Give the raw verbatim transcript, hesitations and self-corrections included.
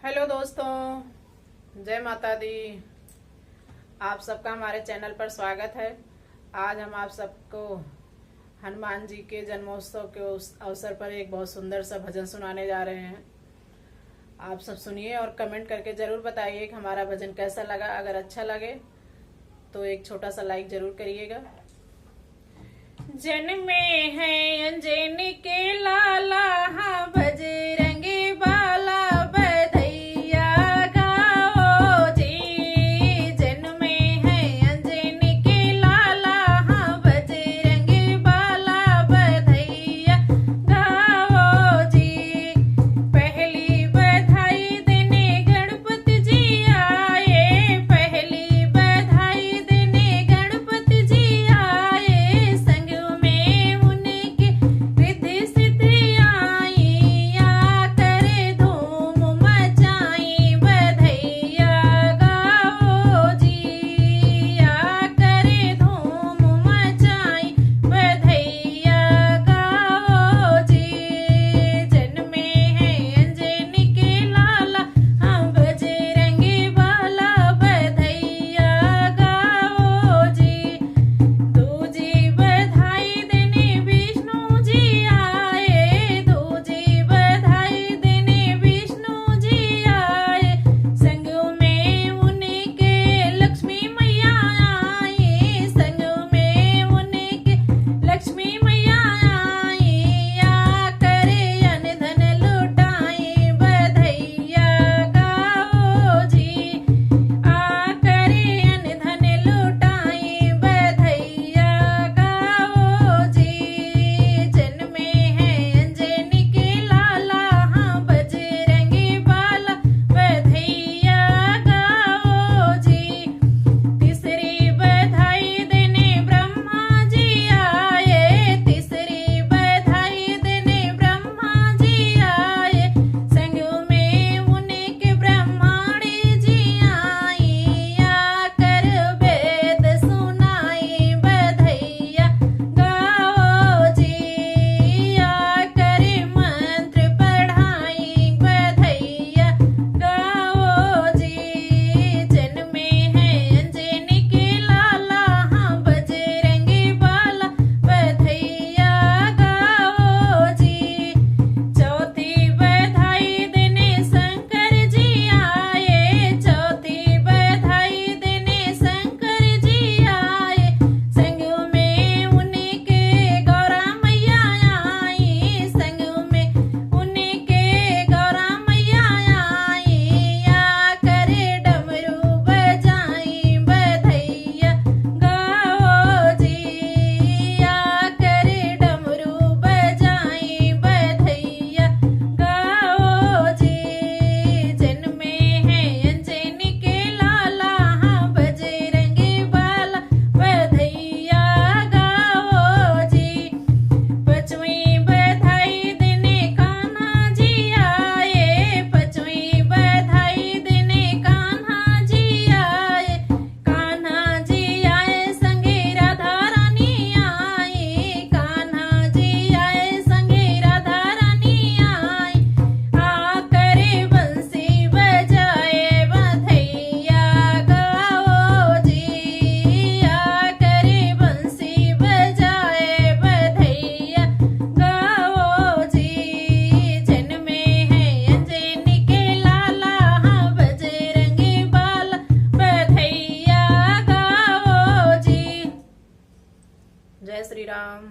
हेलो दोस्तों, जय माता दी। आप सबका हमारे चैनल पर स्वागत है। आज हम आप सबको हनुमान जी के जन्मोत्सव के उस अवसर पर एक बहुत सुंदर सा भजन सुनाने जा रहे हैं। आप सब सुनिए और कमेंट करके ज़रूर बताइए कि हमारा भजन कैसा लगा। अगर अच्छा लगे तो एक छोटा सा लाइक ज़रूर करिएगा। जन्मे है अंजनी के लाला, हाँ बजरंगी बाला बधैया गाओ जी। जन्मे है अंजनी के लाला, हाँ बजरंगी बाला बधैया गाओ जी। पहली बधाई देने गणपति जी आए, पहली बधाई देने गणपति जी आए, संग में उनके रिद्धि सिद्धि आई, आकर धूम मचाई बधैया गाओ जी, आकर धूम मचाई बधैया गाओ जी। जन्मे है अंजनी के लाला, हाँ बजरंगी बाला बधैया गाओ जी। दूजी बधाई देने विष्णु जी आए, दूजी बधाई देने विष्णु जी आए, संग में उनके लक्ष्मी मैया आई, संग में उनके लक्ष्मी मैया आई, आकर अन धन लुटाई बधैया गाओ जी, आकर अन धन लुटाई बधैया गाओ जी। जन्मे है अंजनी के लाला, हाँ बजरंगी बाला बधैया गाओ जी। तीसरी बधाई देने ब्रह्मा जी आए, तीसरी बधाई देने ब्रह्मा जी आए, संग में उनके ब्रह्माणी जी आई, आकर वेद सुनाई बधैया गाओ जी, आकर मंत्र पढ़ाई बधैया गाओ जी। जन्मे है अंजनी के लाला, हाँ बजरंगी बाला बधैया गाओ जी। चौथी बधाई देने शंकर जी आए, चौथी बधाई देने शंकर जी आए, संग में उनके गौरा मैया आई, संग में उनके गौरा मैया आई, आकर डमरू बजाई बधैया गाओ जी, आकर डमरू बजाई बधैया गाओ जी। जन्मे है अंजनी के लाला, हाँ बजरंगी बाला बधैया गाओ जी। पचवीं बधाई देने कान्हा जी आए, पचवीं बधाई देने कान्हा जी आए, कान्हा जी आए संगे राधा रानी आई, कान्हा जी आए संगे राधा रानी आई, आकर बंसी बजाए बधैया गाओ जी, आकर बंसी बजाए बधैया गाओ जी। जन्मे है अंजनी के लाला, हाँ बजरंगी बाला बधैया गाओ जी। जय श्री राम।